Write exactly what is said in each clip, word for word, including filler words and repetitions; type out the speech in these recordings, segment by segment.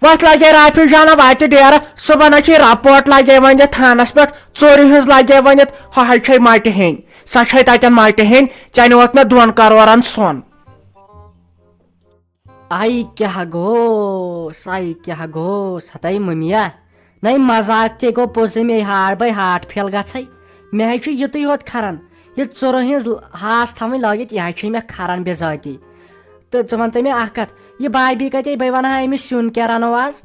پتھ لگے رافی جانہ واتہِ ڈیرٕ، صبحن چھِ رپورٹ لگے ونِتھ تھانس پٮ۪ٹھ، ژوٗرِ ہٕنٛز لگے ونِتھ، ہۄ حظ چھے مٹہِ ہیٚنۍ، سۄ چھے تتٮ۪ن مٹہِ ہیٚنۍ، ژےٚ نیوٗتھ مےٚ دۄن کرورن سۄن۔ آے کیٛاہ گوٚوس، آے کیٛاہ گوٚوس، ہتاے مٔمیا، نَے مذاق تہِ گوٚو پوٚزُے، مے ہارٹ بے ہارٹ فیل گژھے۔ مےٚ حظ چھُ یُتُے یوت کھران، یہِ ژُرٕ ہٕنٛز ہاس تھاوٕنۍ لٲگِتھ، یہِ حظ چھے مےٚ کھران بے ذٲتی۔ تہٕ ژٕ وَن تہٕ مےٚ اکھ کتھ، یہِ بھابھی کتے، بے ونہٕ ہا أمِس سیُن کیٛاہ رنو آز؟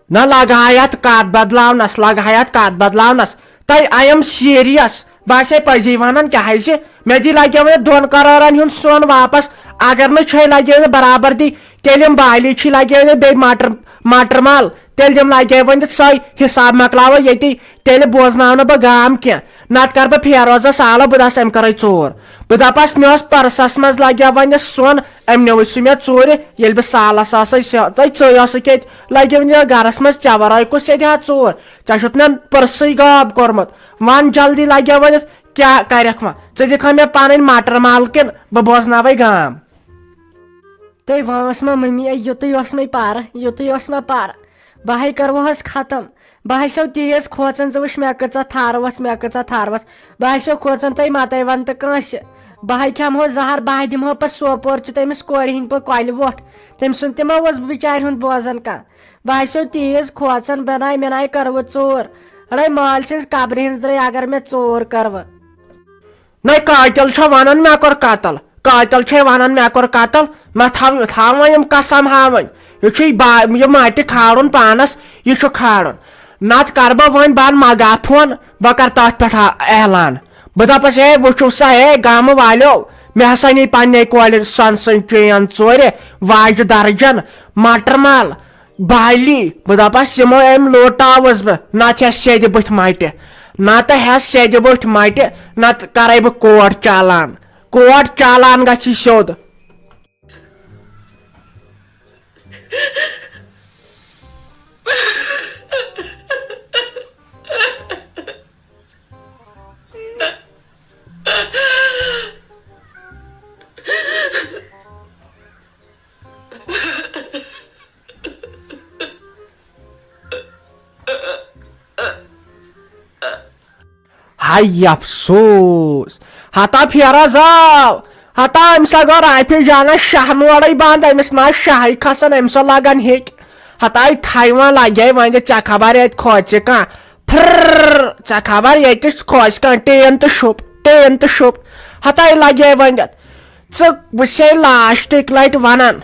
نہ لگہٕ ہا یتھ کتھ بدلاونس، لگہٕ ہا یتھ کتھ بدلاونس۔ تہٕ I am serious، بہٕ آسے پزی ونان، کیٛاہ حظ چھِ؟ مےٚ دی لگیو یہِ دۄن کرورن ہُنٛد سۄن واپس۔ اگر نہٕ چھے لگیو یہِ برابر دی، تیٚلہِ یِم بالی چھی لگیو یہِ بیٚیہِ مٹر، مٹر مال، تیٚلہِ دِم لگیو وۄنۍ سۄے حساب مۄکلاوو ییٚتی۔ تیٚلہِ بوزناو نہٕ بہٕ گام کینٛہہ، نتہٕ کرٕ بہٕ فیروزس آلو، بہٕ دس أمۍ کٔرٕے ژوٗر۔ بہٕ دپس مےٚ اوس پرسس منٛز لگیو وۄنۍ سۄن، أمۍ نیوٗ سُہ مےٚ ژوٗرِ، ییٚلہِ بہٕ سالس آسے سیٚو-، تہٕ ژٕے ٲسٕکھ ییٚتہِ، لگیو نہٕ گرس منٛز ژےٚ ورٲے کُس ییٚتہِ ہا ژوٗر؟ ژےٚ چھُتھ مےٚ پٔرسٕے غٲب کوٚرمُت۔ وَن جلدی لگیو ؤنِتھ، کیٛاہ کرکھ وۄنۍ؟ ژٕ دِکھا مےٚ پنٕنۍ مٹر مال کِنہٕ بہٕ بوزناوے گام؟ تہٕ وٲنٛس ما مٔمی، اے، یُتُے اوس مےٚ پرٕ، یُتُے اوس مےٚ پرٕ۔ بہٕ ہے کروہس ختم۔ بہٕ ہسا تیز کھوژان، ژٕ وٕچھ مےٚ کۭژاہ تھر ؤژھ، مےٚ کۭژاہ تھر ؤژھ۔ بہٕ ہسا کھوژان تہٕ متے ونہٕ تہٕ کٲنٛسہِ۔ بہٕ ہے کھٮ۪مہٕ ہو زہر، بہٕ ہے دِمہٕ ہو پتہٕ سوپور چہِ تٔمِس کورِ ہٕنٛدۍ پٲٹھۍ کۄلہِ وۄٹھ۔ تٔمۍ سُنٛد تہِ ما اوس بچارِ ہُنٛد بوزان کانٛہہ؟ بہٕ ہسا تیز کھوژان، بناے مےٚ ناے کروٕ ژوٗر۔ اڑے مٲلۍ سٕنٛز قبرِ ہٕنٛز درٛے اگر مےٚ ژوٗر کروٕ۔ نَے قاتل چھا ونان مےٚ کوٚر قتل؟ قاتل چھے ونان مےٚ کوٚر قتل؟ مےٚ تھاو، تھاو وۄنۍ یِم قسم ہاوٕنۍ۔ یہِ چھُے با-، یہِ مٹہِ کھالُن پانس، یہِ چھُ کھالُن۔ نتہٕ کرٕ بہٕ وۄنۍ بنہٕ مگا فون، بہٕ کرٕ تتھ پٮ۪ٹھ آ-، اعلان۔ بہٕ دپس، ہے وٕچھِو سا، ہے گامہٕ والیو، مےٚ ہسا نی پننے کورِ سۄنہٕ سٕنٛز چین ژورِ، واجہِ درجن، مٹر مال، بالی۔ بہٕ دپس، یِمو أمۍ لوٹاوُس بہٕ، نتہٕ ہٮ۪س سیٚدِ بٕتھِ مٹہِ، نتہٕ ہٮ۪س سیٚدِ بٕتھِ مٹہِ، نتہٕ کرے بہٕ کوٹ چالان، کوٹ چالان گژھِ سیوٚد۔ ہاے افسوس، ہتا پھیرا زاو، ہتا أمِس ہا گوٚو رافی جانس شاہ نوڑے بنٛد، أمِس نہ شاہٕے کھسان، أمِس ہا لگان ہیٚکہِ۔ ہتا یہِ تھاوان لگے وۄنۍ ژےٚ خبر ییٚتہِ کھوژِ کانٛہہ۔ پھر، ژےٚ خبر ییٚتہِ کھوژِ کانٛہہ، ٹین تہٕ شوٚپ، ٹین تہٕ شوٚپ۔ ہتا یہِ لگے وۄنۍ اتھ۔ ژٕ، بہٕ چھسے لاسٹٕکۍ لٹہِ ونان،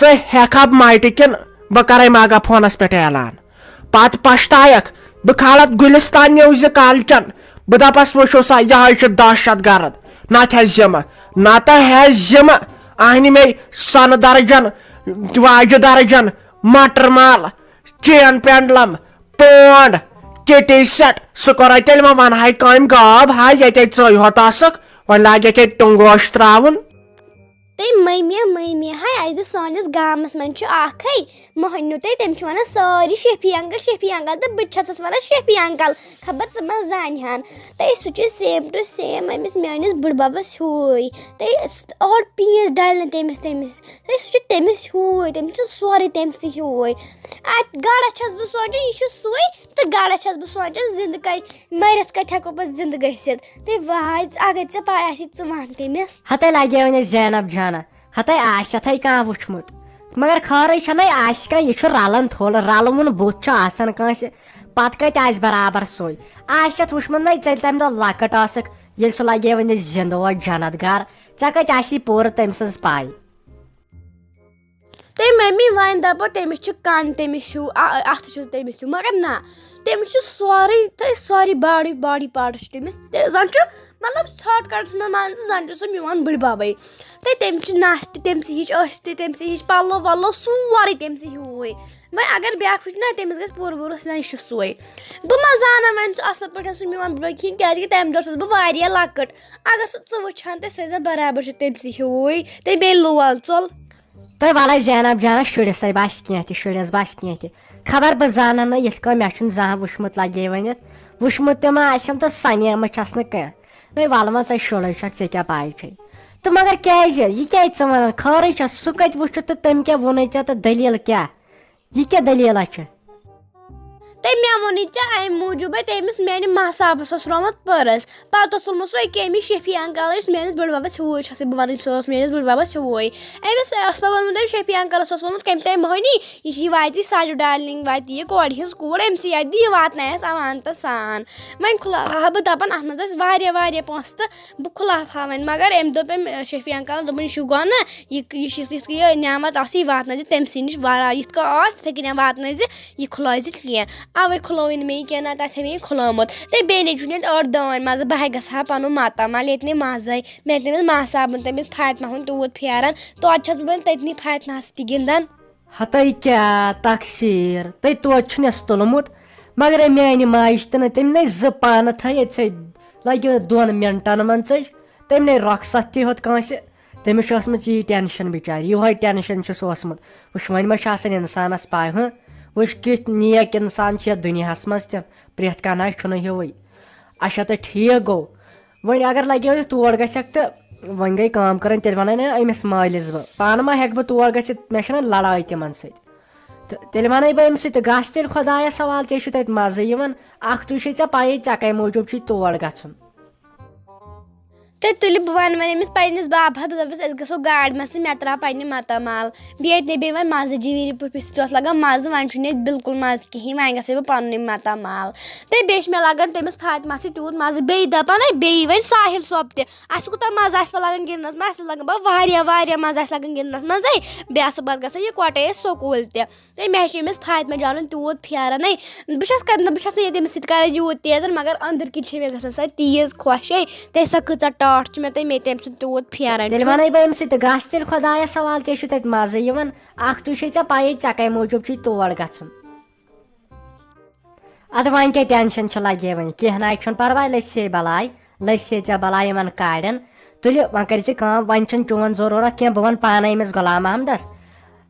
ژٕ ہٮ۪کھ ہا مٹہِ کِنہٕ بہٕ کرے مگا فونس پٮ۪ٹھ اعلان؟ پتہٕ پشتاوکھ۔ بہٕ کھالتھ گُلستان نِوزِ کالچن۔ بہٕ دپس، وٕچھِو سا، یہے چھُ دہشت گرد۔ نتہٕ ہٮ۪س ذمہٕ، نتہٕ ہٮ۪س ذمہٕ۔ اہنہِ مے سۄنہٕ درجن، واجہِ درجن، مٹر مال، چین پینڈلم، پونڈ، کٹی سیٹ، سُہ کوٚر تیٚلہِ وۄنۍ ونہٕ ہاے کامہِ غٲب، ہاے ییٚتے ژٕے ہوت ٲسٕکھ، وۄنۍ لاگہِ ییٚکے ٹُنٛگوش تراوُن۔ تہٕ مٔمی، مٔمی ہاے، اَسہِ دوٚپ سٲنِس گامَس منٛز چھُ اَکھٕے مۄہنیوٗ، تہٕ تٔمِس چھِ وَنان سٲری شفیع uncle، شفیع uncle، تہٕ بہٕ تہِ چھَسَس وَنان شفیع uncle، خبر ژٕ ما زانہِ ہَن۔ تہٕ سُہ چھُ same to same أمِس میٛٲنِس بٕڈبَبَس ہیوٗے۔ تہٕ س-، اور پیٖنٛژ ڈَلہِ نہٕ تٔمِس، تٔمِس۔ تہٕ سُہ چھُ تٔمِس ہیوٗے، تٔمِس چھُ سورُے تٔمۍ سٕے ہیوٗے۔ اَتہِ گَرَس چھَس بہٕ سونٛچان، یہِ چھُ سُے، تہٕ گَرَس چھَس بہٕ سونٛچان، زِندٕ کَتہِ، مٔرِتھ کَتہِ ہٮ۪کو پَتہٕ زِندٕ گٔژھِتھ؟ تہٕ وۄنۍ اگر ژےٚ پَے آسی، ژٕ وَن تٔمِس۔ ہَتَے لَگیو نہٕ زینب جانہ، ہَتَے آسہِ ہَتھَے کانٛہہ وٕچھمُت۔ مگر خٲرٕے چھَنَے، آسہِ کانٛہہ، یہِ چھُ رَلان تھوٚل، رَلوُن بُتھ چھُ آسان کٲنٛسہِ، پَتہٕ کَتہِ آسہِ برابر سُے؟ آسہِ یَتھ وٕچھمُت نَے ژےٚ تَمہِ دۄہ لۄکٕٹ ٲسٕکھ، ییٚلہِ سُہ لَگیو نہٕ زِندٕ اوس جنت گار، ژےٚ کَتہِ آسی پوٗرٕ تٔمۍ سٕنٛز پَے؟ تہٕ مٔمی وۄنۍ دَپو تٔمِس چھُ کَن تٔمِس ہیوٗ، اَ-، اَتھٕ چھُس تٔمِس ہیوٗ، مگر نہ، تٔمِس چھُ سورُے، تہٕ سورُے باڈی، باڈی پارٹٕس چھِ تٔمِس، تہٕ زَن چھُ، مطلب، ژھۄٹھ کَڑَس منٛز مان ژٕ، زَن چھُ سُہ میون بٕڈبَبٕے۔ تہٕ تٔمِس چھِ نَس تہِ تٔمۍ سٕے ہِش، أچھ تہِ تٔمۍ سٕے ہِش، پَلو وَلو سورُے تٔمۍ سٕے ہیوٗوٕے۔ وۄنۍ اگر بیٛاکھ وٕچھِ نہ، تٔمِس گژھِ پوٗرٕ بروسہٕ، نہ، یہِ چھُ سُے۔ بہٕ ما زانَن وۄنۍ سُہ اَصٕل پٲٹھۍ سُہ میون بٕڈبَب کِہیٖنۍ، کیٛازِکہِ تَمہِ دۄہ چھَس بہٕ واریاہ لۄکٕٹ۔ اگر سُہ ژٕ وٕچھِ ہَن تہٕ سُہ ٲسۍ زَن برابر چھُ تٔمۍ سٕے ہیوٗوٕے، تہٕ بیٚیہِ لول ژوٚل۔ تہٕ وَلَے زینب جانہ، شُرِس ہے باسہِ کینٛہہ تہِ، شُرِس باسہِ کینٛہہ تہِ۔ خبر بہٕ زانَن نہٕ یِتھ کٔنۍ، مےٚ چھُنہٕ زانٛہہ وٕچھمُت لَگے ؤنِتھ۔ وٕچھمُت تہِ ما آسٮ۪م تہٕ سَنیمٕژ چھَس نہٕ کینٛہہ۔ ہے وَلہٕ وۄنۍ ژَے شُرے چھَکھ، ژےٚ کیٛاہ پَے چھے؟ تہٕ مگر کیٛازِ؟ یہِ کیٛازِ ژٕ وَنان؟ خٲرٕے چھَس، سُہ کَتہِ وٕچھُتھ تہٕ تٔمۍ کیٛاہ ووٚنُے ژےٚ تہٕ دٔلیٖل کیٛاہ؟ یہِ کیٛاہ دٔلیٖلہ چھِ؟ تہٕ مےٚ ووٚنُے ژےٚ اَمہِ موٗجوٗبَے تٔمِس میٛانہِ ماس صٲبَس اوس رومُت پٔرٕس۔ پَتہٕ اوس تُلمُت سُہ أکیٛاہ أمِس شفیع انکل، یُس میٛٲنِس بٔڈِ بَبَس ہیوٗے چھَس بہٕ وَنان، سُہ اوس میٛٲنِس بٔڈِ بَبَس ہیوٗے۔ أمِس اوس پَتہٕ ووٚنمُت أمۍ شفیع انکلَس اوس ووٚنمُت کٔمۍ تام مۄہنی، یہِ چھِ یہِ واتی ساجو ڈارلِنٛگ، واتی یہِ کورِ ہِنٛز کوٗر، أمۍ سٕے اَتھِ دِ یہِ واتنایَس اَمانتَس سان۔ وۄنۍ کھُلاوہا بہٕ، دَپان اَتھ منٛز ٲسۍ واریاہ واریاہ پونٛسہٕ تہٕ بہٕ کھُلاوہا وۄنۍ، مگر أمۍ دوٚپ أمۍ شفیع انکلَن، دوٚپُن یہِ چھُ گۄناہ، یہِ یہِ چھُ یِتھ یِتھ کٔنۍ یہِ نعمت آسہِ، یہِ واتنٲیزِ تٔمۍ سٕے نِش، وارا یِتھ کٔنۍ آسہِ تِتھَے کٔنۍ واتنٲیزِ، یہِ کھُلٲیزِ نہٕ کینٛہہ۔ اَوَے کھُلووُے نہٕ مےٚ یہِ کینٛہہ، نَتہٕ آسہِ ہے مےٚ یہِ کھُلومُت۔ تہٕ بیٚیہِ نیٚچوٗ نیٚتہِ ٲٹھ دٲنۍ منٛزٕ، بہٕ ہا گژھٕ ہا پَنُن ماتامال ییٚتہِ نَے منٛزَے۔ مےٚ تٔمِس ماس صاحبُن، تٔمِس فاطمہ ہُن تیوٗت پھیران، توتہِ چھَس بہٕ وۄنۍ تٔتنی فاطمہَس تہِ گِنٛدان۔ ہتَے کیٛاہ تقصیٖر، تٔتۍ توتہِ چھُنَس تُلمُت۔ مگر أمۍ میٛانہِ ماجہِ تہِ نہٕ، تٔمۍ نَے زٕ پانہٕ تھٲے أتۍ سٕے، لَگیو دۄن مِنٹَن منٛزٕے۔ تٔمۍ نَے رۄخصت تہِ ہیوٚت کٲنٛسہِ۔ تٔمِس چھُ ٲسمٕژ یی ٹٮ۪نشَن بِچارِ، یِہوٚے ٹٮ۪نشَن چھُس اوسمُت۔ وٕچھ، وۄنۍ ما چھُ آسان اِنسانَس پَے، ہہ؟ وٕچھ، کِتھ نیک اِنسان چھِ یَتھ دُنیاہَس منٛز تہِ، پرٛٮ۪تھ کانٛہہ نہ چھُنہٕ ہیوٗوٕے۔ اچھا، تہٕ ٹھیٖک گوٚو۔ وۄنۍ اگر لَگیو یہِ تور گژھٮ۪کھ تہٕ وۄنۍ گٔے کٲم کَرٕنۍ، تیٚلہِ وَنَے نہ أمِس مٲلِس بہٕ۔ پانہٕ ما ہٮ۪کہٕ بہٕ تور گٔژھِتھ، مےٚ چھَنہ لڑٲے تِمَن سۭتۍ۔ تہٕ تیٚلہِ وَنَے بہٕ أمِس سۭتۍ، تہٕ گژھ تیٚلہِ خۄدایَس حوالہٕ، ژےٚ چھُ تَتہِ مَزٕ یِوان۔ اَکھ تُے چھے ژےٚ پَیی ژےٚ کَمہِ موٗجوٗب چھُے تور گژھُن۔ تہٕ تُلہِ بہٕ وَنہٕ وۄنۍ أمِس پنٛنِس بابَس، بہٕ دَپَس أسۍ گژھو گاڑِ منٛز تہٕ مےٚ ترٛاو پنٛنہِ ماتامال۔ بیٚیہِ ییٚتہِ نَے بیٚیہِ وۄنۍ مَزٕ جیٖوِنۍ پُپِس سۭتۍ اوس لَگان مَزٕ، وۄنۍ چھُنہٕ ییٚتہِ بِلکُل مَزٕ کِہیٖنۍ، وۄنۍ گژھے بہٕ پَنُنُے ماتامال۔ تہٕ بیٚیہِ چھِ مےٚ لَگان تٔمِس فاطمہ سۭتۍ تیوٗت مَزٕ، بیٚیہِ دَپان ہے بیٚیہِ وۄنۍ ساحِل صٲب تہِ، اَسہِ کوٗتاہ مَزٕ آسہِ پَتہٕ لَگان گِنٛدنَس، مَزٕ آسہِ لَگان پَتہٕ واریاہ واریاہ مَزٕ آسہِ لَگان گِنٛدنَس منٛزٕے، بیٚیہِ آسو پَتہٕ گژھان یِکوَٹَے أسۍ سکوٗل تہِ۔ تہٕ مےٚ چھِ أمِس فاطمہ جانُن تیوٗت پھیران ہے، بہٕ چھَس کَران، بہٕ چھَس نہٕ ییٚتہِ أمِس سۭتۍ کَران یوٗت تیز، مگر أنٛدٕرۍ کِنۍ چھِ مےٚ گژھان سۄ تیز خۄش ہے، تہٕ سۄ کۭژاہ ٹاٹھ چھِ مےٚ تہٕ مےٚ تہِ أمۍ سٕنٛدۍ تیوٗت پھیران تیٚلہِ چھُ۔ وَنَے بہٕ أمِس سۭتۍ، تہٕ گژھ تیٚلہِ خۄدایَس حوالہٕ، ژےٚ چھُ تَتہِ مَزٕ یِوان۔ اَکھ تُے چھے ژےٚ پَیی ژےٚ کَمہِ موٗجوٗب چھُے تور گژھُن۔ اَدٕ وۄنۍ کیٛاہ ٹٮ۪نشَن چھُ لَگے وۄنۍ؟ کینٛہہ نہ چھُنہٕ پَرواے، لٔسۍ ہے بَلاے، لٔسۍ ہے ژےٚ بَلاے یِمَن کاڑٮ۪ن۔ تُلہِ وۄنۍ کٔرۍ زِ کٲم، وۄنۍ چھُنہٕ چون ضروٗرت کینٛہہ، بہٕ وَنہٕ پانَے أمِس غلام محمدَس۔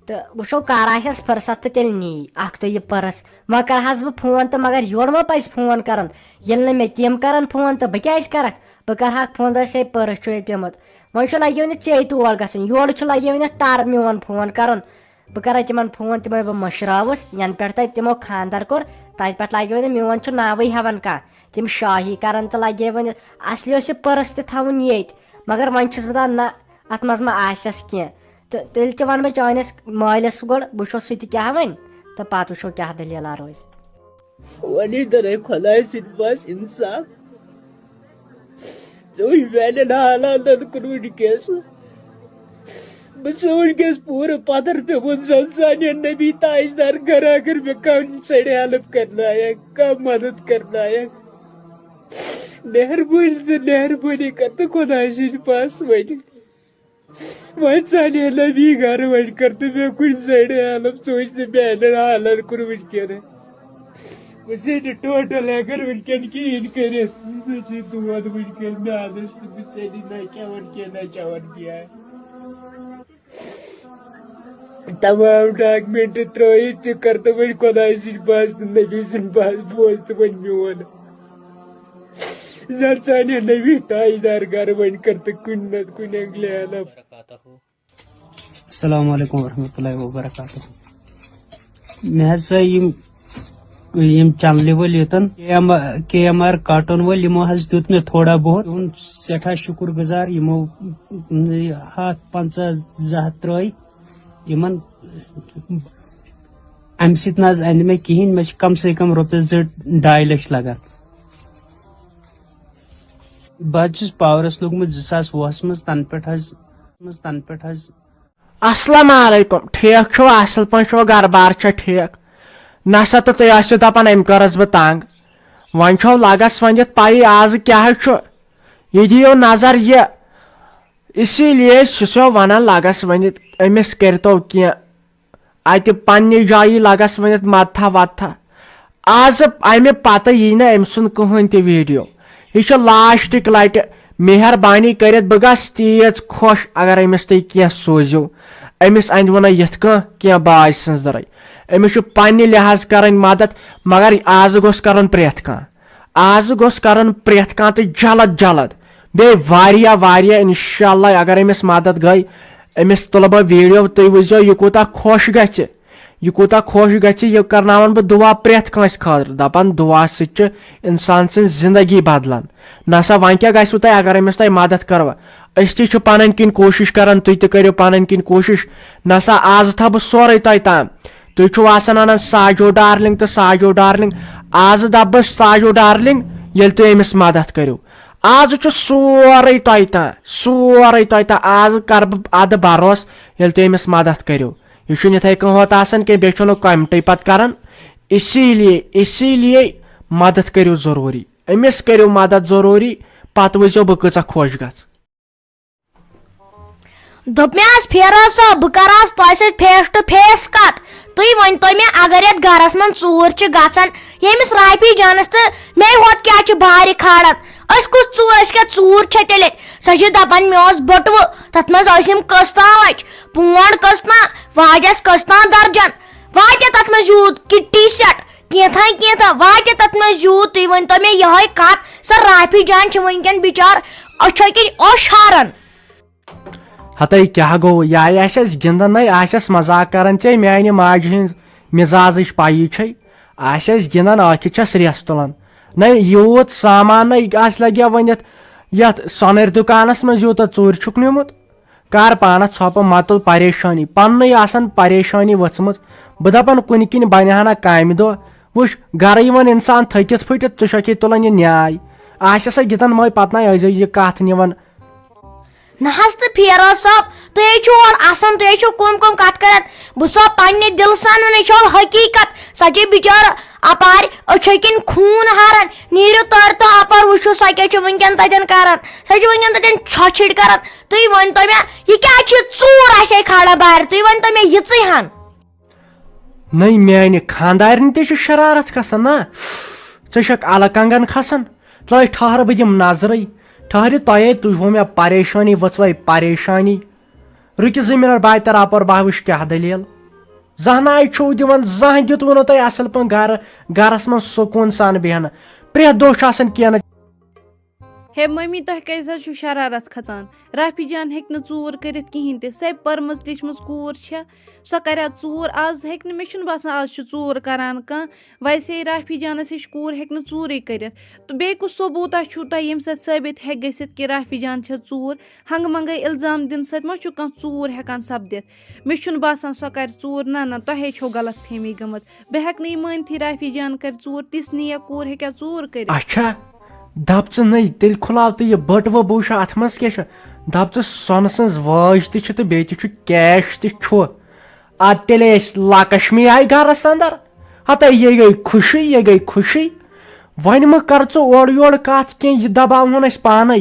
تہٕ وٕچھو کر آسٮ۪س فرصت تہٕ تیٚلہِ نی اَکھ تُے یہِ پٔرٕس۔ وۄنۍ کَرٕ ہَس بہٕ فون تہٕ مگر یورٕ ما پَزِ فون کَرُن؟ ییٚلہِ نہٕ مےٚ تِم کَرَن فون تہٕ بہٕ کیٛازِ کَرَکھ؟ بہٕ کَرٕ ہاکھ فون، دَپَس ہے پٔرٕس چھُ ییٚتہِ پیوٚمُت۔ وۄنۍ چھُ لَگیو نہٕ ژے تور گژھُن، یورٕ چھُ لَگیو نہٕ ٹَر میون فون کَرُن۔ بہٕ کَرٕ تِمَن فون، تِمَے بہٕ مٔشراوُس، یَنہٕ پٮ۪ٹھ تۄہہِ تِمو خانٛدَر کوٚر، تَتہِ پٮ۪ٹھ لَگیو نہٕ میون چھُ ناوٕے ہٮ۪وان کانٛہہ۔ تِم شاہی کَرَن تہٕ لَگے وۄنۍ، اَصلی اوس یہِ پٔرٕس تہِ تھاوُن ییٚتہِ، مگر وۄنۍ چھُس بہٕ دَپان نہ، اَتھ منٛز ما آسٮ۪س کینٛہہ۔ تہٕ تیٚلہِ تہِ وَنہٕ بہٕ چٲنِس مٲلِس گۄڈٕ، بہٕ وٕچھو سُہ تہِ کیٛاہ وَنہِ، تہٕ پَتہٕ وٕچھو کیٛاہ دٔلیٖلہ روزِ۔ وۄنۍ دَرے خۄداے سٕنٛدِ پاس اِنصاف۔ ژٕ وٕچھ میٛانٮ۪ن حالاتَن کُن وٕنۍکٮ۪س۔ بہٕ چھُس وٕنۍکٮ۪س پوٗرٕ پَتھر پیوٚمُت زَن سانٮ۪ن نبی تاجدار گَرٕ، اگر مےٚ کانٛہہ سایڈ ہیلپ کَرنایَکھ، کانٛہہ مَدَد کَرنایَکھ، مہربٲنی تہٕ مہربٲنی کَر تہٕ خۄداے سٕنٛدِ پاس وۄنۍ۔ وۄنۍ ژَلہِ ہے نبی گَرٕ، وۄنۍ کَر تہٕ مےٚ کُنہِ سایڈٕ ہیلپ، ژٕ وٕچھ تہٕ میٛانٮ۪ن حالَن کُن وٕنۍکٮ۪ن۔ بہٕ چھُس نہٕ ٹوٹل ہٮ۪کان وٕنۍکٮ۪ن کِہیٖنۍ کٔرِتھ۔ مےٚ چھِ دود وٕنۍکٮ۪ن میٛادَس تہٕ بہٕ چھُس نہ کھٮ۪وان کینٛہہ، نہ چٮ۪وان کینٛہہ۔ تمام ڈاکمنٹ ترٲیِتھ تہِ کر تہٕ وۄنۍ خۄداے سٕنٛدۍ پاس تہٕ نبی سٕنٛدۍ پاس بوز تہٕ وۄنۍ میون۔ زن سانہِ نبی تاجدار گرٕ وۄنۍ کر تہٕ کُنہِ نتہٕ کُنہِ انگلہِ ہیلپ۔ السلام علیکم ورحمۃ اللہ وبرکاتہ۔ مےٚ حظ سا یِم یِم چنلہِ وٲلۍ یوٚتن کے ایم کے ایم آر کاٹون وٲلۍ، یِمو حظ دیُت مےٚ تھوڑا بہت۔ تُہُنٛد سٮ۪ٹھاہ شُکُر گُزار، یِمو ہتھ پنژاہ زٕ ہتھ ترٲے یِمن۔ امہِ سۭتۍ نہ حظ اندِ مےٚ کِہینۍ، مےٚ چھِ کم سے کم رۄپیس زٕ ڈاے لچھ لگان۔ بہٕ حظ چھُس پاورس لوٚگمُت زٕ ساس وُہس منٛز، تنہٕ پٮ۪ٹھ حظ منٛز تنہٕ پٮ۪ٹھ حظ۔ السلام علیکم، ٹھیک چھُوا؟ اصل پٲٹھۍ چھُوا؟ گرٕ بار چھا ٹھیک؟ نسا تہٕ تُہۍ ٲسِو دپان أمۍ کٔرٕس بہٕ تنگ۔ وۄنۍ چھو لگس ؤنِتھ پَیی آز کیٛاہ چھُ۔ یہِ دِیِو نظر یہِ۔ اسی لیے چھُسو ونان لگس ؤنِتھ أمِس کٔرۍتو کینٛہہ۔ اتہِ پننہِ جایہِ لگس ؤنِتھ مدتھا ودتھا۔ آز امہِ پتہٕ یی نہٕ أمۍ سُنٛد کٕہٕنۍ تہِ ویڈیو۔ یہِ چھُ لاسٹٕکۍ لٹہِ۔ مہربانی کٔرِتھ بہٕ گژھٕ تیٖژ خۄش اگر أمِس تُہۍ کینٛہہ سوٗزِو۔ أمِس اندِ وُنہ یِتھ کٔنۍ کینٛہہ باج سٕنٛز دٕرٕے۔ أمِس چھُ پننہِ لحاظ کرٕنۍ مدد، مگر آز گوٚژھ کرُن پرٛٮ۪تھ کانٛہہ۔ آز گوٚژھ کرُن پرٛٮ۪تھ کانٛہہ تہٕ جلد جلد۔ بیٚیہِ واریاہ واریاہ انشاءاللہ اگر أمِس مدد گٔے، أمِس تُلہٕ بہٕ ویڈیو، تُہۍ وٕچھزیو یہِ کوٗتاہ خۄش گژھِ۔ یہِ کوٗتاہ خۄش گژھِ، یہِ کرناون بہٕ دُعا پرٛٮ۪تھ کٲنٛسہِ خٲطرٕ، دپان دُعا سۭتۍ چھِ انسان سٕنٛز زندگی بدلان۔ نسا وۄنۍ کیٛاہ گژھِوٕ تۄہہِ اگر أمِس تۄہہِ مدد کٔروٕ؟ أسۍ تہِ چھِ پنٕنۍ کِنۍ کوٗشش کران، تُہۍ تہِ کٔرِو پنٕنۍ کِنۍ کوٗشش۔ نسا آز تھاو بہٕ سورُے تۄہہِ تام۔ تُہۍ چھِو آسان انان ساجو ڈارلنگ تہٕ ساجو ڈارلنگ۔ آز دپہٕ بہٕ ساجو ڈارلنگ، ییٚلہِ تُہۍ أمِس مدد کٔرِو۔ آز چھُ سورُے تۄہہِ تام، سورُے تۄہہِ تام۔ آز کرٕ بہٕ ادٕ بروس، ییٚلہِ تُہۍ أمِس مدد کٔرِو۔ یہِ چھُنہٕ یِتھَے کٔنۍ ہوت آسان کینٛہہ، بیٚیہِ چھُنہٕ کامٹٕے پَتہٕ کَران۔ اسی لیے، اسی لیے مدد کٔرِو ضروٗری، أمِس کٔرِو مدد ضروٗری، پَتہٕ وٕچھزیو بہٕ کۭژاہ خۄش گژھٕ۔ دوٚپ مےٚ آز فیروز صٲب، بہٕ کَرٕ آز تۄہہِ سۭتۍ face to face کَتھ۔ تُہۍ ؤنۍ تو مےٚ، اگر یَتھ گَرَس منٛز ژوٗر چھِ گژھان، ییٚمِس رافی جانَس تہٕ مےٚ ہوت کیٛاہ چھِ بارِ کھالان؟ أسۍ کُس ژوٗر، أسۍ کیٛاہ ژوٗر چھےٚ تیٚلہِ اَتہِ؟ سۄ چھِ دَپان مےٚ اوس بٔٹوٕ، تَتھ منٛز ٲسِم قٕسطا وَچہِ، پونٛڈ قٕسطا، واجَس قٕسطا درجن۔ واتہِ تتھ منٛز یوٗت کِٹی سیٹ، کینٛژھا کینٛژھا واتہِ تتھ منٛز یوٗت۔ تُہۍ ؤنۍ تو مےٚ یِہوٚے کتھ، سۄ رافی جان چھِ وٕنکٮ۪ن بِچار أچھو کِنۍ اوٚش ہاران۔ ہتے کیٛاہ گوٚو؟ یہِ آسہِ اَسہِ گِنٛدان، نَے آسٮ۪س مذاق کران۔ ژےٚ میانہِ ماجہِ ہٕنٛز مِزازٕچ پَیی چھے۔ آسٮ۪س گِنٛدان، ٲخِر چھَس ریس تُلان۔ نَے یوٗت سامان نَے آسہِ لگیا ؤنِتھ یتھ سۄنٕرۍ دُکانس منٛز یوٗتاہ ژوٗرِ چھُکھ نیوٗمُت۔ کر پانس ژھۄپہٕ، مہ تُل پریشٲنی، پننُے آسان پریشٲنی ؤژھمٕژ۔ بہٕ دپان کُنہِ کِنۍ بنہِ ہا نا کامہِ دۄہ۔ وٕچھ، گرٕ یِوان انسان تھٔکِتھ پھٔٹِتھ، ژٕ چھکھ یہِ تُلان یہِ نیاے۔ آسہِ سا گِنٛدان مٲے پتہٕ نَے ٲسۍزیو یہِ کتھ نِوان۔ نہ حظ تہٕ فیروز صٲب، تُہۍ ہے چھِو اورٕ آسان، تُہۍ ہے چھِو کُم کُم کتھ کران۔ بہٕ چھُسو پننہِ دِلہٕ سان ونان، یہِ چھِ حقیٖقت۔ سۄ چھِ بِچٲر اپارِ أچھو کِنۍ خوٗن ہاران۔ نیٖرِو تورٕ تہٕ اپٲرۍ وٕچھِو سۄ کیٛاہ چھِ وٕنکٮ۪ن تتٮ۪ن کران۔ سۄ چھِ وٕنکٮ۪ن تتٮ۪ن چھۄچھِڑ کران۔ تُے ؤنۍ تو مےٚ، یہِ کیٛازِ چھِ ژوٗر اَسہِ کھالان بارِ؟ تُے ؤنۍ تو مےٚ یِژٕے ہن۔ نٔے میانہِ خاندارنہِ تہِ چھِ شرارت کھسان نا۔ ژٕ چھکھ الہٕ کنگن کھسان۔ تلے ٹھہر بہٕ دِمہٕ نظرٕے۔ ٹھہرِ تۄہے تُجوٕ مےٚ پریشٲنی ؤژھوے پریشٲنی۔ رُکہِ زٕ منٹ بہٕ تہِ رپور بہٕ وٕچھ کیٛاہ دٔلیٖل۔ زانٛہہ نہ چھُو دِوان، زانٛہہ دیُتوٕ نہٕ تۄہہِ اصل پٲٹھۍ گرٕ، گرس منٛز سکوٗن سان بیہنہٕ۔ پرٛٮ۪تھ دۄہ چھُ آسان کینٛہہ نہ۔ ہے مٔمی، تۄہہِ کیٛازِ حظ چھُو شرارت کھژان؟ رافی جان ہیٚکہِ نہٕ ژوٗر کٔرِتھ کِہیٖنۍ تہِ۔ سۄ پٔرمٕژ لیٚچھمٕژ کوٗر چھےٚ، سۄ کَرِ ہا ژوٗر۔ آز ہیٚکہِ نہٕ، مےٚ چھُنہٕ باسان آز چھُ ژوٗر کَران کانٛہہ۔ ویسے رافی جانَس ہِش کوٗر ہیٚکہِ نہٕ ژوٗرٕے کٔرِتھ۔ تہٕ بیٚیہِ کُس ثبوٗتا چھُو تۄہہِ ییٚمہِ سۭتۍ ثٲبِت ہیٚکہِ گٔژھِتھ کہِ رافی جان چھےٚ ژوٗر؟ ہنٛگہٕ منٛگَے اِلزام دِنہٕ سۭتۍ ما چھُ کانٛہہ ژوٗر ہٮ۪کان سَپدِتھ؟ مےٚ چھُنہٕ باسان سۄ کَرِ ژوٗر۔ نہ، نہ، تۄہے چھو غلط فہمی گٔمٕژ۔ بہٕ ہٮ۪کہٕ نہٕ یہِ مٲنتھٕے رافی جان کَرِ ژوٗر، تِژھ نیک کوٗر ہیٚکیٛاہ ژوٗر کٔرِتھ؟ اچھا، دپ ژٕ نٔے، تیٚلہِ کھُلاو تہٕ یہِ بٔٹوٕ بوٗشا، اتھ منٛز کیٛاہ چھُ؟ دپ ژٕ سۄنہٕ سٕنٛز وٲج تہِ چھِ تہٕ بیٚیہِ تہِ چھُ cash تہِ چھُ۔ ادٕ تیٚلے ٲسۍ لکشمی آیہِ گرس اندر۔ ہتے یہِ گٔے خوشی، یہِ گٔے خوشی۔ وۄنۍ مہٕ کر ژٕ اورٕ یورٕ کتھ کینٛہہ، یہِ دباوہون أسۍ پانے۔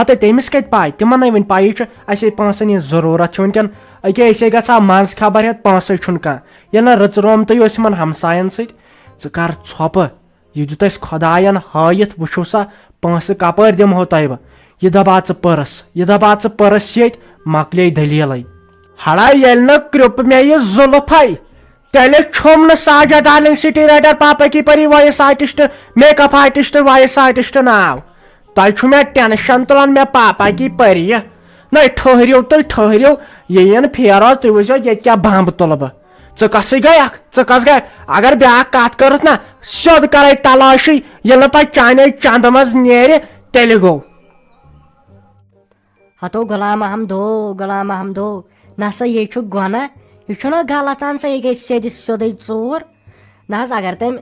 ہتے تٔمِس کتہِ پاے؟ تِمن نے وۄنۍ پایی چھِ، اسے پونٛسن ہٕنٛز ضروٗرت چھِ وٕنکٮ۪ن۔ أکے أسے گژھو منٛز خبر ہٮ۪تھ، پونٛسے چھُنہٕ کانٛہہ۔ ییٚلہِ نہٕ رٕژ رومتٕے اوس یِمن ہمساین سۭتۍ۔ ژٕ کر ژھۄپہٕ۔ یہِ دیُت اَسہِ خۄدایَن ہٲیِتھ، وٕچھِو سا، پونٛسہٕ کَپٲرۍ دِمہو تۄہہِ بہٕ؟ یہِ دَباو ژٕ پٔرٕس، یہِ دَباو ژٕ پٔرٕس ییٚتہِ، مۄکلے دٔلیٖلَے۔ ہڑا ییٚلہِ نہٕ کرٛوٚپ مےٚ یہِ زُلفَے، تیٚلہِ چھوٚم نہٕ ساجا ڈارلنگ سٹی رائٹر پاپا کی پری وائس آرٹسٹ، میک اپ آرٹسٹ، وائس آرٹسٹ ناو۔ تۄہہِ چھُو مےٚ ٹینشن تُلان، مےٚ پاپا کی پری۔ نَے ٹھٔہرِو تُہۍ، ٹھٔہرِو، یہِ یِن فیروز، تُہۍ وٕچھزیو ییٚتہِ کیٛاہ بمب تُلہٕ بہٕ۔ ژٕ کسٕے گٔیکھ؟ ژٕ کس گٔیکھ؟ اگر بیٛاکھ کتھ کٔرٕتھ نا، سیوٚد کرے تلاشی، ییٚلہِ نہٕ پتہٕ چانے چندٕ منٛز نیرِ، تیٚلہِ گوٚو۔ ہتو غلام احمدو، غلام احمدو، نہ سا یے چھُ گۄناہ، یہِ چھُنہ غلط، اہن سا یہِ گٔے سیٚدِ سیوٚدُے ژوٗر۔ نہ حظ، اگر تٔمۍ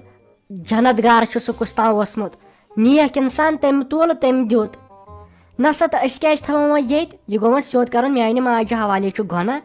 جنت گار چھُ سُہ کُس تام اوسمُت، نیک انسان، تٔمۍ تُل، تٔمۍ دیُت۔ نہ سا، تہٕ أسۍ کیٛازِ تھاوو وۄنۍ ییٚتہِ؟ یہِ گوٚو وۄنۍ سیوٚد کرُن، میانہِ ماجہِ حوالے چھُ گۄناہ۔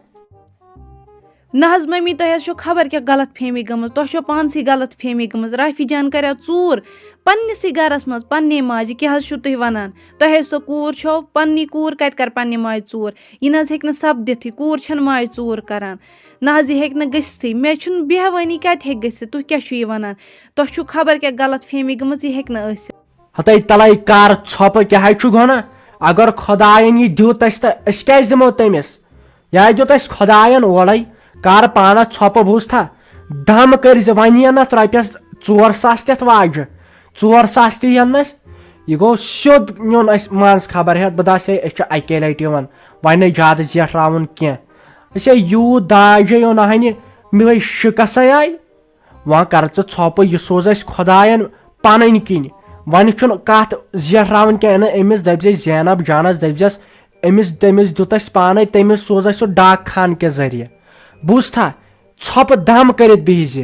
نہ حظ ممی، تۄہہِ حظ چھو خبر کیٛاہ غلط فہمی گٔمٕژ، تۄہہِ چھو پانسٕے غلط فہمی گٔمٕژ۔ رافی جان کریو ژوٗر پننِسٕے گرس منٛز، پننے ماجہِ، کیٛاہ حظ چھِو تُہۍ ونان؟ تۄہہِ حظ سۄ کوٗر چھو، پننی کوٗر کتہِ کرِ پننہِ ماجہِ ژوٗر؟ یہِ نہ حظ ہیٚکہِ نہٕ سپدِتھٕے، کوٗر چھنہٕ ماجہِ ژوٗر کران۔ نہ حظ، یہِ ہیٚکہِ نہٕ گٔژھتھٕے۔ مےٚ چھُنہٕ بیٚہوٲنی، کتہِ ہیٚکہِ گٔژھِتھ؟ تُہۍ کیٛاہ چھِو یہِ ونان؟ تۄہہِ چھُو خبر کیٛاہ غلط فہمی گٔمٕژ، یہِ ہیٚکہِ نہٕ ٲسِتھ۔ ہتے تلے کر ژھۄپہٕ، کیٛاہ حظ چھُ گۄناہ؟ اگر خۄداین یہِ دیُت اسہِ تہٕ أسۍ کیٛازِ دِمو تٔمِس؟ یہِ ہا دیُت اسہِ خۄداین اورے، کر پانس ژھۄپہٕ بوٗزتھا؟ دم کٔرۍ زِ، وۄنۍ یِن اتھ رۄپیس ژور ساس تہِ اتھ واجہِ، ژور ساس تہِ یِن نہٕ اسہِ۔ یہِ گوٚو سیوٚد نیُن اسہِ منٛز خبر ہٮ۪تھ، بہٕ دس ہے أسۍ چھِ اکے لٹہِ یِوان، وۄنۍ نہٕ زیادٕ زیٹھراوُن کینٛہہ۔ أسۍ ہے یوٗت داج ہے اوٚن ہنہِ، مےٚ شِکسَے آیہِ۔ وۄنۍ کر ژٕ ژھۄپہٕ، یہِ سوز اَسہِ خۄدایَن پنٕنۍ کِنۍ۔ وۄنۍ چھُنہٕ کتھ زیٹھراوٕنۍ کینٛہہ، نہ أمِس دٔپۍ زِ زینب جانس دٔپۍ زٮ۪س، أمِس، تٔمِس دیُت اَسہِ پانے، تٔمِس سوز اَسہِ سُہ ڈاک خان کہِ ذٔریعہٕ۔ بوٗزتھا؟ ژھۄپہٕ دم کٔرِتھ بِہِزِ۔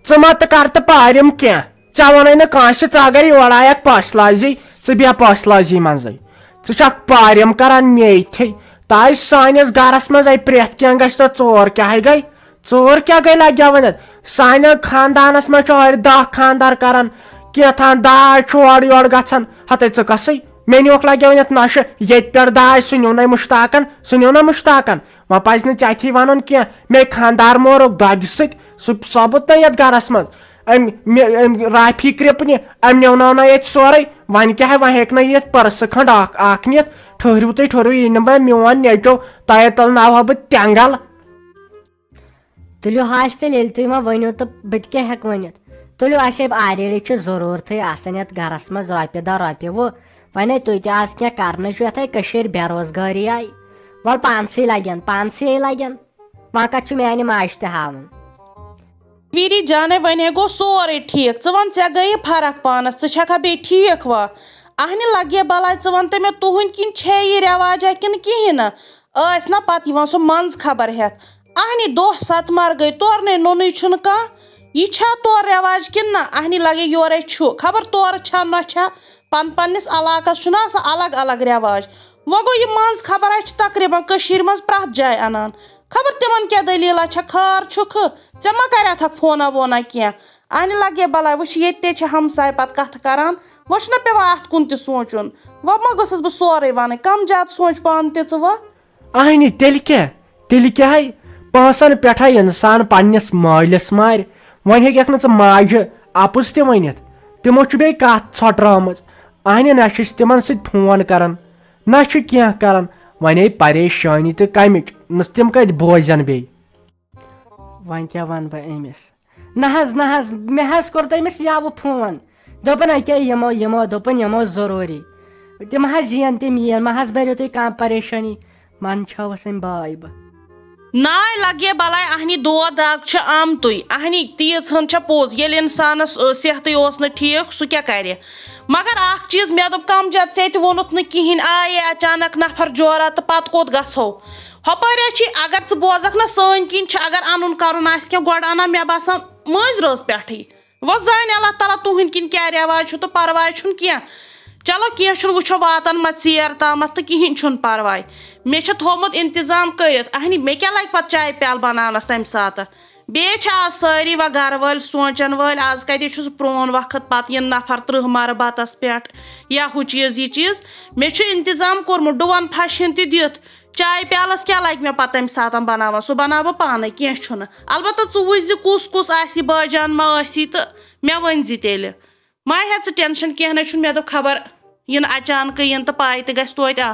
ژٕ ما تہٕ کر تہٕ پاریم کینٛہہ۔ ژےٚ ووٚنے نہٕ کٲنٛسہِ، ژٕ اگر یور آیکھ پٲسلازی، ژٕ بیٚہہ پٲسلازی منٛزٕے۔ ژٕ چھکھ پاریم کران مے تھے۔ تاے سٲنِس گرس منٛز اے پرٛٮ۪تھ کینٛہہ گژھِ تہٕ ژور کیٛاہ گٔے؟ ژور کیٛاہ گٔے لگیا ؤنِتھ؟ سانٮ۪ن خاندانس منٛز چھُ أڑۍ دہ خاندار کران، کینٛہہ تام داے چھُ اورٕ یورٕ گژھان۔ ہتے ژٕ کسٕے؟ مےٚ نیوکھ لگیا ؤنِتھ نشہِ، ییٚتہِ پٮ۪ٹھ داے سُہ نیوٗ نَے مُشتاقن، سُہ نیوٗ نَے مُشتاقن۔ وۄنۍ پزِ نہٕ ژےٚ تھی ونُن کینٛہہ، مے خاندار مورُکھ دۄگہِ سۭتۍ، سُہ ثوبوٗت نہ یتھ گرس منٛز۔ أمۍ، مےٚ، أمۍ رافی کرپنہِ، أمۍ نیوناو نہ ییٚتہِ سورُے۔ وۄنۍ کیٛاہ ہے، وۄنۍ ہیٚکہِ نہ یہِ یتھ پٔرسہٕ کھنڈ اکھ، اکھ نِتھ۔ ٹھٔہرِو تُہۍ، ٹھٔہرِو، یہِ نہٕ وۄنۍ میون نیٚچو، تۄہے تُلناوہا بہٕ تٮ۪نٛگل۔ تُلِو حظ تیٚلہِ، ییٚلہِ تُہۍ وۄنۍ ؤنِو تہٕ بہٕ تہِ کیٛاہ ہٮ۪کہٕ ؤنِتھ؟ تُلِو، اَسہِ ہے آریڑی چھِ ضروٗرتھٕے آسان یَتھ گَرَس منٛز رۄپیہِ دَہ رۄپیہِ وُہ۔ وۄنۍ ہے تُہۍ تہِ آز کینٛہہ کَرنٕچ یَتھ ہے کٔشیٖرِ بے روزگٲری آیہِ۔ وَلہٕ پانسٕے لَگن، پانسٕے لَگن۔ وۄنۍ کَتھ چھُ میٛانہِ ماجہِ تہِ ہاوُن؟ ویری جانے، وۄنۍ ہے گوٚو سورُے ٹھیٖک۔ ژٕ وَن، ژےٚ گٔیہِ فرق پانَس؟ ژٕ چھَکھا بیٚیہِ ٹھیٖک وۄنۍ؟ اَہنہِ لَگے بَلاے، ژٕ وَن تہٕ مےٚ، تُہُنٛدۍ کِنۍ چھے یہِ رٮ۪واجا کِنہٕ کِہیٖنۍ نہٕ؟ ٲسۍ نہ پتہٕ یِوان سُہ منٛز خبر ہٮ۪تھ۔ اہنہِ دۄہ ستہٕ مرگے، تورنٕے نوٚنُے چھُنہٕ کانٛہہ۔ یہِ چھا تورٕ رٮ۪واج کِنہٕ نہ؟ اہنہِ لگے یورے چھُ۔ خبر تورٕ چھا نہ چھا۔ پن پننِس علاقس چھُنہ آسان الگ الگ رٮ۪واج۔ وۄنۍ گوٚو یہِ منٛز خبر، اَسہِ چھِ تقریباً کٔشیٖرِ منٛز پرٛٮ۪تھ جایہِ انان۔ خبر تِمن کیٛاہ دٔلیٖلہ چھےٚ، خٲر چھُکھٕ؟ ژےٚ ما کریتھکھ فونا وونا کینٛہہ؟ اہنہِ لگے بلاے، وۄنۍ چھِ ییٚتہِ تہِ چھِ ہمساے پتہٕ کتھٕ کران۔ وۄنۍ چھُنہ پٮ۪وان اتھ کُن تہِ سونٛچُن۔ وۄنۍ ما گٔژھٕس بہٕ سورُے ونٕنۍ؟ کم زیادٕ سونٛچ پانہٕ تہِ ژٕ وۄنۍ۔ اہنہِ، تیٚلہِ کیٛاہ؟ تیٚلہِ کیٛاہ ہے؟ پونٛسن پٮ۪ٹھ ہے انسان پننِس مٲلِس مارِ۔ وۄنۍ ہیٚککھ نہٕ ژٕ ماجہِ اپُز تہِ ؤنِتھ۔ تِمو چھُ بیٚیہِ کتھ ژھۄٹرٲومٕژ۔ اہنہِ، نہ چھِ أسۍ تِمن سۭتۍ فون کران، نہ چھِ کینٛہہ کران۔ وۄنۍ ہے پریشٲنی تہٕ کمِچ، نہ تِم کتہِ بوزن بیٚیہِ؟ وۄنۍ کیٛاہ ونہٕ بہٕ أمِس؟ نہ حظ، نہ حظ، مےٚ حظ کوٚر تٔمِس یَوٕ فون۔ دوٚپُن، أکیٛاہ یِمو، یِمو، دوٚپُن، یِمو ضروٗری۔ تِم حظ یِن، تِم یِن، مہ حظ بٔرِو تُہۍ کانٛہہ پریشٲنی۔ منٛدچھٲوٕس أمۍ بٲے بہٕ۔ ناے لگے بلاے، اہنی دود دگ چھِ آمتُے۔ اہنی تیٖژ ہن چھےٚ پوٚز، ییٚلہِ انسانس، ٲ، صحتٕے اوس نہٕ ٹھیٖک، سُہ کیٛاہ کرِ؟ مگر اکھ چیٖز، مےٚ دوٚپ، کم زیادٕ ژےٚ تہِ ووٚنُتھ نہٕ کِہیٖنۍ، آیے اچانک نفر جورا تہٕ پتہٕ کوٚت گژھو؟ ہۄپٲرۍ چھِ، اگر ژٕ بوزکھ نہ سٲنۍ کِنۍ چھِ، اگر انُن کرُن آسہِ کینٛہہ، گۄڈٕ انان، مےٚ باسان، مٲنٛزۍ رٲژ پٮ۪ٹھٕے۔ وۄنۍ زانہِ اللہ تعالیٰ تُہنٛدۍ کِنۍ کیٛاہ رٮ۪واج چھُ تہٕ پرواے چھُنہٕ کینٛہہ۔ چلو، کینٛہہ چھُنہٕ، وٕچھو واتان ما ژیر تامتھ تہٕ کِہیٖنۍ چھُنہٕ پرواے۔ مےٚ چھِ تھوٚومُت انتظام کٔرِتھ۔ اہنی، مےٚ کیٛاہ لگہِ پتہٕ چایہِ پیالہٕ بناونس تمہِ ساتہٕ؟ بیٚیہِ چھِ آز سٲری وۄنۍ گرٕ وٲلۍ سونٛچن وٲلۍ، آز کتے چھُ سُہ پرون وقت، پتہٕ یِن نفر ترٕٛہ مرٕ بتس پٮ۪ٹھ یا ہُہ چیٖز، یہِ چیٖز۔ مےٚ چھُ انتظام کوٚرمُت، ڈُون پھش ہن تہِ دِتھ۔ چایہِ پیالس کیٛاہ لگہِ مےٚ پتہٕ تمہِ ساتہٕ بناوان؟ سُہ بناو بہٕ پانے، کینٛہہ چھُنہٕ۔ البتہ ژٕ وٕچھ زِ کُس کُس آسہِ، بٲے جان ما ٲسی تہٕ مےٚ ؤنۍ زِ تیٚلہِ۔ ما ہےٚ ژٕ ٹینشن، کینٛہہ نَے چھُنہٕ۔ مےٚ دوٚپ، خبر یِن اچانکٕے یِن تہٕ پاے تہِ گژھِ توتہِ آسٕنۍ۔